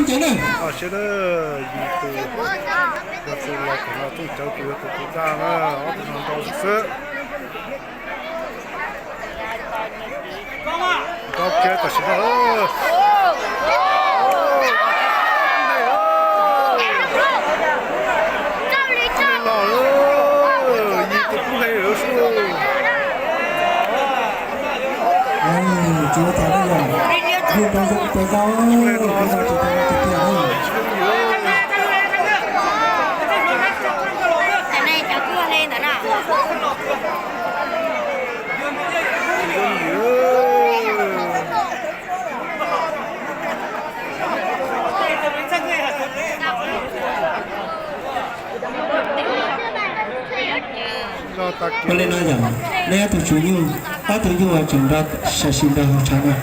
Ces na, siab na, yim tus, yog tus los thaum no Txooj Cawv tus yog tus tus daj na, ob tug no nrau xwb xwb. Nrau kiag tam sim no. Los yim tus kub hle lawm sub. Tsis ua tau na yom, yug nrau zoo pes koj, peb no tsis tau tiag tiag na. Ua li no yom, neb ob tug tswv nyuj, ob tug nyuj uas tseem nrau sam sim nrau hauv tshav no,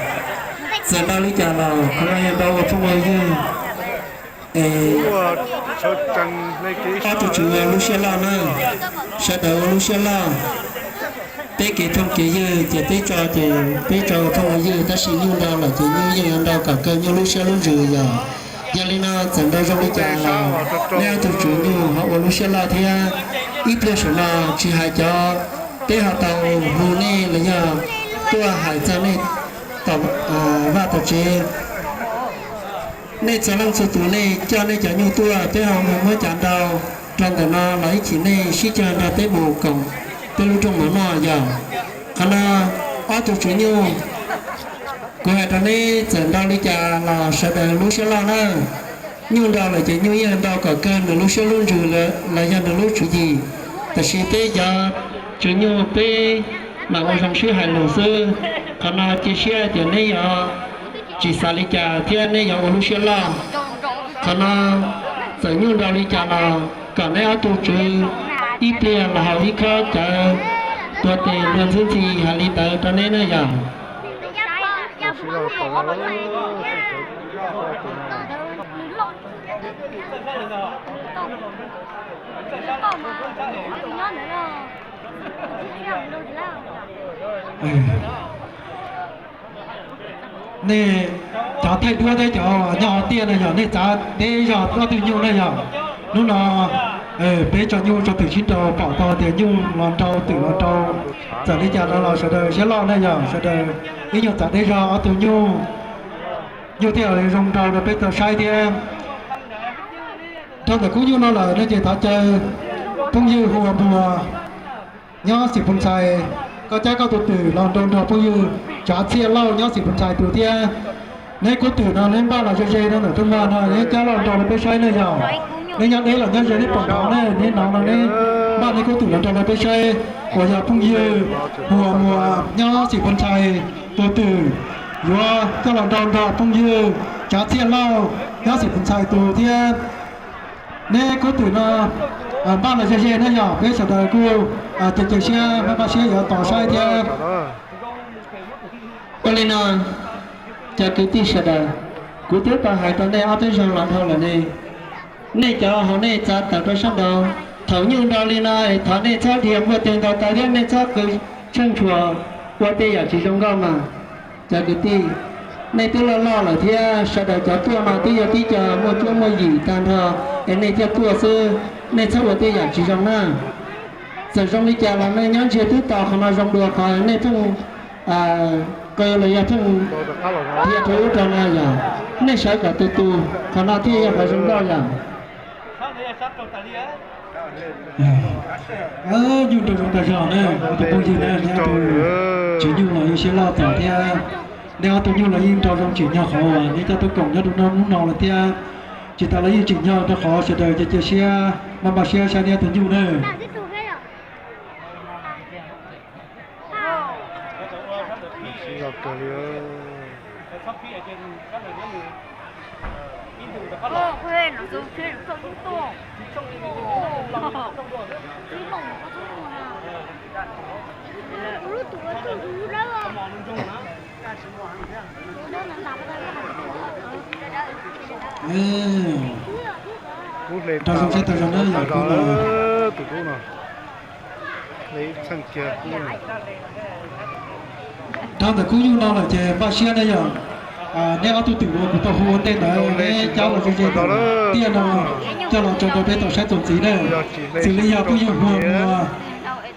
txawm nrau li cas los qhov no yog nrau ua phooj ua ywg. Es ob tug tswv ua lub siab loj na, sawv daws ua lub siab loj. Peb kev phooj kev ywg ces peb tso ces peb tso ua phooj ua ywg, tab sis nyuj nrau lawm ces nyuj yeej yuav nrau kom kawg nyuj lub siab lub ntsws yom. Yog li no txawm nrau zoo li cas los neb ob tug tswv nyuj ho ua lub siab loj thiab. Ib pliag saum no tsis hais cov peb ho tau hu nej los yog tuaj hais txog nej tom vaj tom tsev, nej txhua leej txhua tus nej coj nej cov nyuj tuaj, peb ho mus muab cov nrau rau ntawm no los ib chim nej sib cog nrog peb mus koom peb lub rooj mov noj yom. Qhov no ob tug tswv nyuj, kuv hais rau neb txawm nrau li cas los sawv daws lub siab loj na. Nyuj nrau lawm ces nyuj yeej nrau kom kawg nws lub siab lub ntsws los yog nws lub tswv yim. Tab sis peb cov tswv nyuj peb mam ua zoo sib hais lus xwb. Qhov no cia siab tias neb yuav tsis xav li cas thiab neb yuav ua lub siab loj. Qhov no txawm nyuj nrau li cas los kom neb ob tug tswv ib pliag los haus ib khob cawv tua tes luag ntxhi ntxhi hais li ntawd rau neb na yom. Nej cov thaij duab thiab cov nyob hauv tiaj no yog nej txav deb zog ob tug nyuj na yog. Hnub no peb tso nyuj rau twm sib nrau pom tau tias nyuj los nrau twm los nrau. Txawm li cas no los sawv daws siab loj na yog sawv daws ib nyuag txav deb zog ob tug nyuj, nyuj thiaj zoo nrau rau peb tau saib thiab. Dhau ntawm khub nyuj no lawm no ces thov caw phooj ywg Hu Ua Npuag nyob Xim Phoos Txhais, koj cab koj tus twm los nrau nrog phooj ywg Tsav Txhiaj Lauj nyob Xim Phoos Txhais tus thiab. Neb kub twm no neb npaj los ze ze rau ntawm rooj vag no neb cab los nrau rau peb saib ne yog. Neb nyob deb los nyob ze neb pom nrau ne, neb hnov no neb npaj neb kub twm los nrau rau peb saib uas yog phooj ywg Hu Ua Npuag nyob Xim Phoos Txhais tus twm yuav coj los nrau nrog phooj ywg Tsav Txhiaj Lauj nyob Xim Phoos Txhais tus thiab. Neb kub twm no npaj los ze ze na yog peb sawv daws kuj cia cia siab npaj npaj siab yuav tos saib thiab. Ua li no, cov kwv tij sawv daws, kuv twb tau hais rau nej ob peb zaug los dhau lawm ne. Nej cov hauv nej txav tawm rau sab nraud, thaum nyuj nrau li no es thov nej txhob dhia npuaj teg ntaus taw thiab nej txhob qw tsheej tshuas ua tej yam tsis zoo nkauj mas. Cov kwv tij, nej twb loj loj lawm thiab sawv daws cov tuaj mas twb yog tib co muaj cuab muaj yim tag nrho es nej thiaj tuaj xwb, nej txhob ua tej yam tsis zoo na. Txawm zoo li cas los nej nyob ntsiag twb tos qhov no zoo dua qhov nej pheej qw los yog pheej dhia rau ub rau no yog nej sawv kom tus tus qhov no thiaj yog qhov zoo nkauj yom. Nyuj nrau zoo tag zog na, tus phooj ywg na, neb tus tswv nyuj los yeej siab loj txog thiab. Neb ob tug nyuj los yeej nrau zoo tsim nyog qhov uas neb coj tuaj koom nyob rau hnub no lawm thiab. Tsis tas los yeej tsim nyog rau qhov sawv daws cia cia siab npaj npaj siab saib neb ob tug nyuj na. Nrau zoo siab tag zog na yom, tus kub no. Dhau ntawm khub nyuj no lawm ces npaj siab na yom. Neb ob tug twm uas kuv tau hu ua ntej ntawd neb cab los ze ze tiaj no coj los tso rau peb tau saib txuas ntxiv na. Xws li yog phooj ywg Huas Muas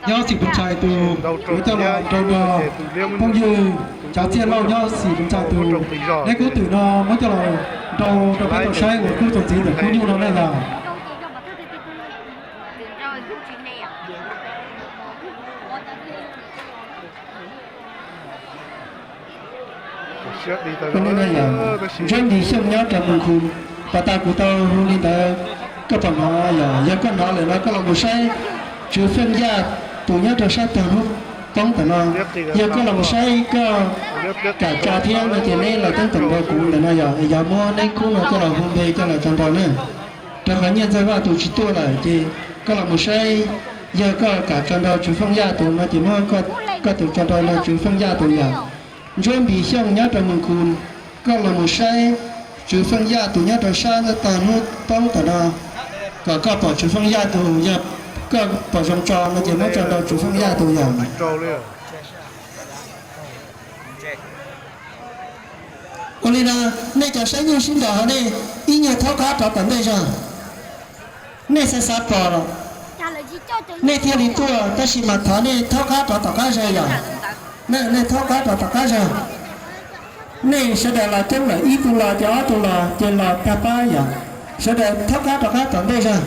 nyob Xim Pes Ntshais tus, yuav coj los nrau nrog phooj ywg Tsav Txiaj Lauj nyob Xim Pes Ntshais tus. Neb kub twm no muab coj los nrau rau peb tau saib uas kub txuas ntxiv ntawm kub nyuj no na yog. Ntsuab Npis Xyooj nyob rau Moos Khu, pas tas kuv tau hu li ntawd, koj pom hnov yog, yog koj hnov lawm no koj los mus saib Tswv Feej Yaj tus nyob rau sab tag lub poob ntawm no. Yog koj los mus saib koj kam tso thiab no ces neb los teeb toom rau kuv ntawm no yog, yog muab neb kub no coj los hu npe coj los tso nrau na. Rau qhov Nyiaj Ntxawg Vaj tus tsis tuaj lawm ces koj los mus saib, yog koj kam tso nrau Tswv Feej Yaj tus no ces muab koj tus tso nrau no Tswv Feej Yaj tus yog. Ntsuab Npis Xyooj nyob rau Moos Khu, koj los mus saib Tswv Feej Yaj tus nyob rau sab tag lub poob tom no, kom koj pom Tswv Feej Yaj tus, yog koj pom zoo tso no ces muab tso nrau Tswv Feej Yaj tus yog. Ua li no, nej cov saib nyuj sib nraus hauv nej ib nyuag thaub qab rov tom ntej zog. Nej xav xav pom los nej thiaj li tuaj, tab sis mas thov nej thaub qab rov tom qab zog yom. Nej thaub qab rov tom qab zog. Nej sawv daws los coob lawm, ib tug los ces ob tug los ces los tag pab yom. Sawv daws thaub qab rov qab tom ntej zog.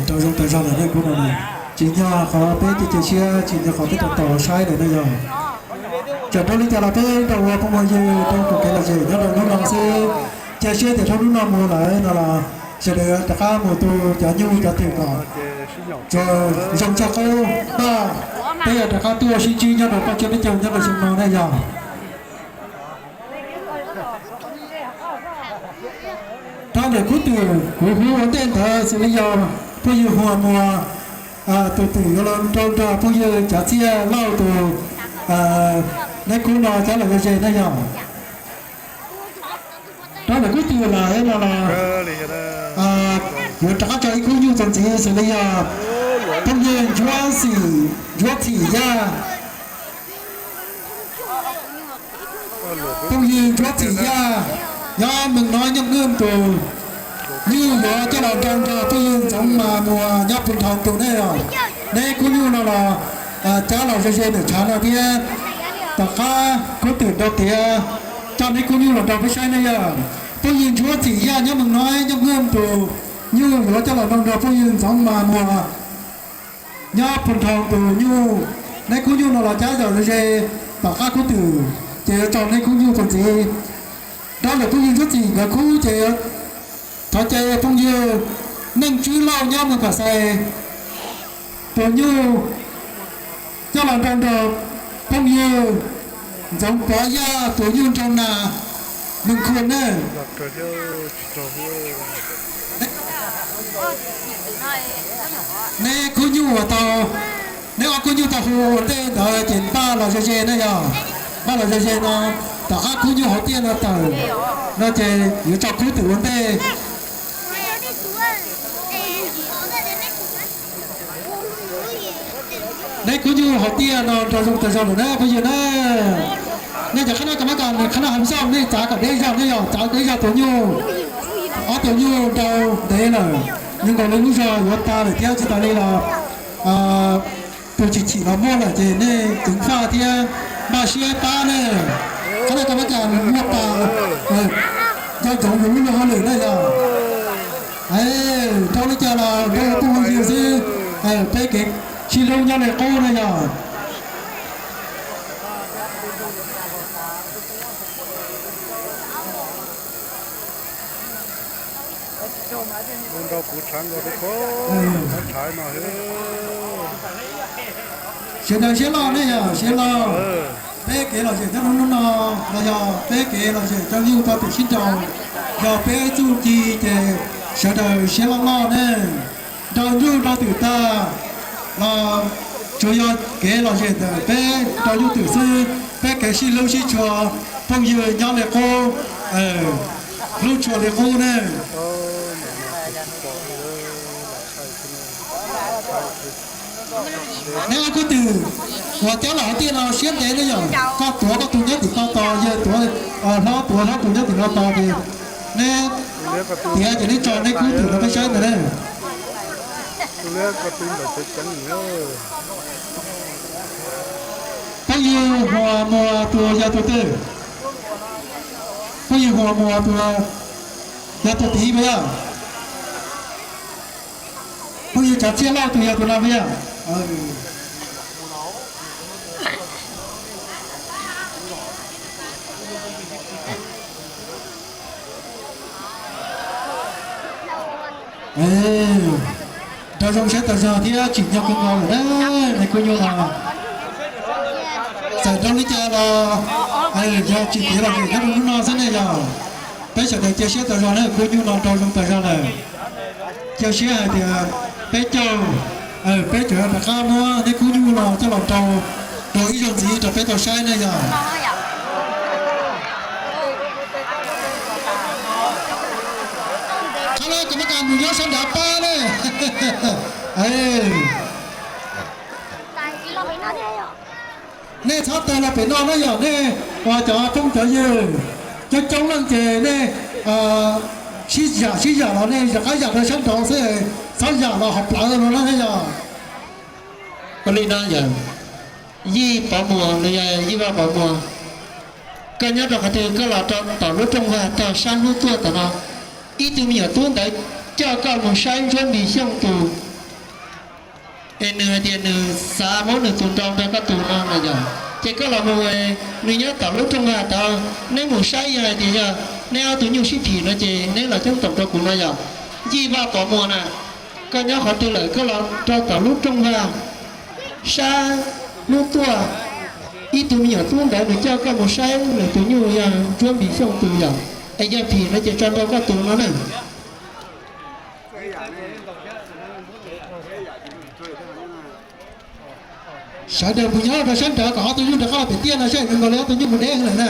Rau zoo tas zog lawm nej kuv no, tsis nyog qhov peb cia cia siab, tsis nyog qhov peb tau tau saib lawm ne yog. Txawm rau li cas los peb rau ua phooj ua ywg rau tus kev lom zem nyob rau hnub no xwb. Cia siab tias dhau hnub no mus lawm no los sawv daws rov qab mus tu cov nyuj cov twm kom tsuas zoo txog qub npaj, peb yuav rov qab tuaj sib ntsib nyob rau paj tsiab peb caug nyob rau xyoo no ne yog. Rau ntawm kub twm kuv hu ua ntej ntawd xws li yog phooj ywg Huas Muas tus twm yuav los nrau nrog phooj ywg Tsav Txiaj Lauj tus, neb kub no cab los ze ze ne yog. Rau ntawm kub twm lawm no los yuav rov qab tso ib kub nyuj txuas ntxiv xws li yog phooj ywg Ntsuab Xim, Ntsuab Txhim Yaj. Phooj ywg Ntsuab Txhim Yaj nyob Mees Nob Nyooj Nwj tus, nyuj yuav coj los nrau nrog phooj ywg Ntxoov Mas Muas nyob Phu Nthoo tus ne yog. Neb kub nyuj no los cab los ze ze ntawm tshav no thiab. Tom qab kub twm nrau tiav coj neb kub nyuj los nrau peb saib ne yog. Phooj ywg Ntsuab Txhim Yaj nyob Mees Nob Nyooj Nwj tus, nyuj yuav coj los nrau nrog phooj ywg Ntxoov Mas Muas nyob Phu Nthoo tus nyuj. Neb kub nyuj no los cab los ze ze tom qab kub twm ces yuav tso neb kub nyuj txuas ntxiv. Rau ntawm phooj ywg Ntsuab Txhim nkawd kub ces thov caw phooj ywg Neej Tswb Lauj nyob Moos Pham Xais tus nyuj coj los nrau nrog phooj ywg Ntxoov Pov Yaj tus nyuj nrau nas Moos Khu ne. Neb kub nyuj uas tau, neb ob kub nyuj tau hu ua ntej ntawd ces npaj los ze ze ne yog. Npaj los ze ze no, tom qab kub nyuj hauv tiaj no tawm no ces yuav tso kub twm ua ntej. Neb kub nyuj hauv tiaj no nrau zoo tas zog lawm na phooj ywg na. Nej cov qhab naj kas mab kas, qhab naj hom xauj, nej txav kom deb zog, nej yog txav deb zog tus nyuj, ob tus nyuj nrau ntev lawm, nyuj nkaus li lub zog yuav tag lawm thiab tsis tas li los tus chim chim los muaj lawm ces nej ceev faj thiab npaj siab pab ne. Qhab naj kas mab kas muaj pas, nco ntsoov yus lub luag hauj lwm na yog. Nrau li cas los nrau phooj ywg xwb, peb kev sib hlub nyob li qub na yog. Nrau kuv tshav nkaus li ko, tshav no. Sawv daws siab loj ne yog siab loj. Peb kev lom zem nyob rau hnub no los yog peb kev lom zem rau nyuj rau twm sib nrau, yog peb txuj ci ces sawv daws siab loj loj ne. Nrau nyuj nrau twm tag los tsuas yog kev lom zem ntawm peb nrau nyuj twm xwb, peb kev sib hlub sib tshua, phooj ywg nyob li qub, hlub tshua li qub ne. Neb ob kwv tij uas cab los hauv tiaj no siab ntev ne yom, koj tuav koj tus nyob tim ko tos, yawg tuav, hlob tuav hlob tus nyob tim no tos ces neb tiav ces neb tso neb kwv tij no peb saib ntawd ne. Phooj ywg Huas Muas tus yog tus twg? Phooj ywg Huas Muas tus yog tus tid puas yog? Phooj ywg Tsav Txiaj Lauj tus yog tus no puas yog? Nrau zoo siab tawm zog thiab tsim nyog kawg nkaus lawm na, neb khub nyuj no. Txawm nrau li cas los yog tsis tiav los nyob rau hnub no xwb ne yog. Peb sawv daws cia siab tawm zog na, khub nyuj no nrau zoo tawm zog lawm. Cia siab hais tias peb caug, peb tseem rov qab muab neb khub nyuj no coj los nrau rau ib zaug ntxiv rau peb tau saib ne yog. Qhov no kuv muab kam mus nyob sab nraud pab ne. Nej txhob tawg los pem no na yog, nej uas cov phooj cov ywg coob coob leej ces nej sib zam sib zam los nej rov qab zam rau sab nraud xwb, txhob zam los hauv plawv no na yog. Ua li no yog, Yij Pov Muas los yog Yij Vaj Pov Muas, koj nyob rau qhov twg koj los rau tom lub rooj vag tog sab hnub tuaj tom no, ib tug me nyuam tub ntawd coj koj mus saib Ntsuab Npis Xyooj tus es nws hais tias nws xav muab nws tus nrau nrog koj tus no na yog, ces koj los mus, nws nyob tom lub rooj vag tod, neb mus saib yog hais tias yog neb ob tug nyuj sib phim no ces neb los ceeb toom rau kuv no yog. Yij Vaj Pov Muas na, koj nyob qhov twg lawm koj los rau tom lub rooj vag sab hnub tuaj, ib tug me nyuam tub ntawd nws coj koj mus saib nws tus nyuj yog Ntsuab Npis Xyooj tus yog, es yog phim no ces tso nrau koj tus no na. Sawv daws mus nyob rau sab nraud kom ob tug nyuj rov qab los pem tiaj no saib nkaus li ob tug nyuj mus deb lawm na.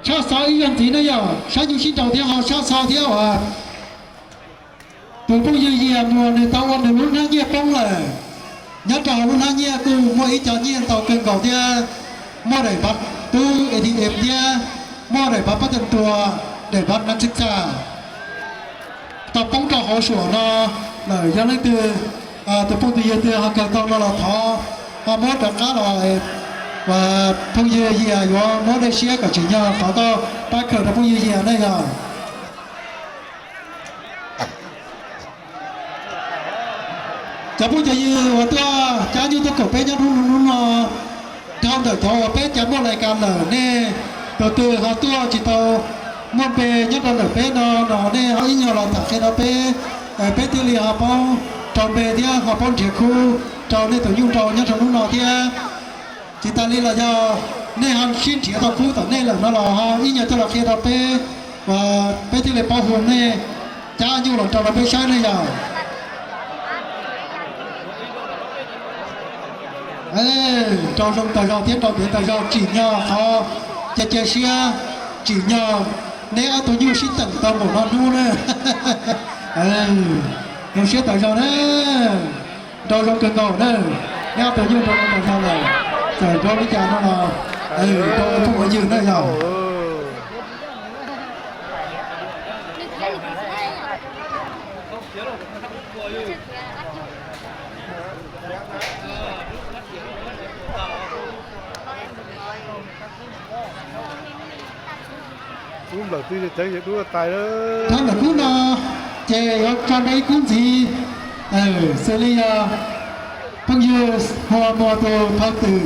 Tshaj xov ib zaug ntxiv na yog saib nyuj sib nraus thiab ho tshaj xov thiab uas tus phooj ywg Yias Muas nws tau ua nws lub hnab nyiaj poob lawm. Nyob rau hauv lub hnab nyiaj kuj muaj ib co nyiaj ntau kawg nkaus thiab, muaj daim npav tub A T M thiab, muaj daim npav pab tag ntua, daim npav na txij txaj tau poob rau hauv suam no lawm. Yog leej twg, tus phooj ywg twg ho kawm tau no los thov ho muab rov qab los, phooj ywg Yias yuav muab dej siab kom tsim nyog thov koj pab kawm rau phooj ywg Yias ne yog. Cov phooj cov ywg uas tuaj cab nyuj tuaj koom peb nyob hnub no, dhau ntawm cov uas peb cov muaj lais kas lawm nej tus twg ho tuaj tsis tau muaj npe nyob rau ntawm peb no los nej ho ib nyuag los tham qhia rau peb, peb thiaj li ho paub rau npe thiab ho paub nrhiav khub rau nej tus nyuj nrau nyob rau hnub no thiab. Tsis tas li los yog nej ho sib nrhiav tau khub tom nej lawm no los ho ib nyuag tuaj los qhia rau peb, peb thiaj li paub hu nej cab nyuj los rau rau peb saib ne yog. Nrau zoo tas zog thiab nrau ntiav tas zog, tsim nyog qhov cia cia siab, tsim nyog neb ob tug nyuj sib teem tau npaum no hnub na. Zoo siab tas zog na. Nrau zoo kawg nkaus na. Neb ob tug nyuj nrau zoo tas zog lawm, txawm nrau li cas no los rau phooj ua ywg na yog. Thab ntawm kub no ces yuav tso nrau ib kub ntxiv, xws li yog phooj ywg Huas Muas tus phaj twm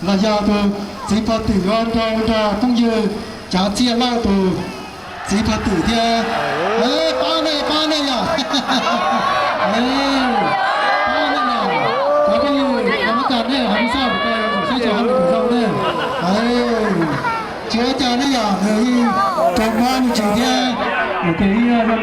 los yog tus txiv phaj twm yuav nrau nrog phooj ywg Tsav Txiaj Lauj tus txiv phaj twm thiab. Pab nej, pab nej yog. Pab nej yog, cov phooj ywg, cov muab tas nej hais xauj saib tso ha lus kom zoo ne. Tsis ua cas ne yog, nws yeej raug mob me ntsis thiab, ces yeej zoo rau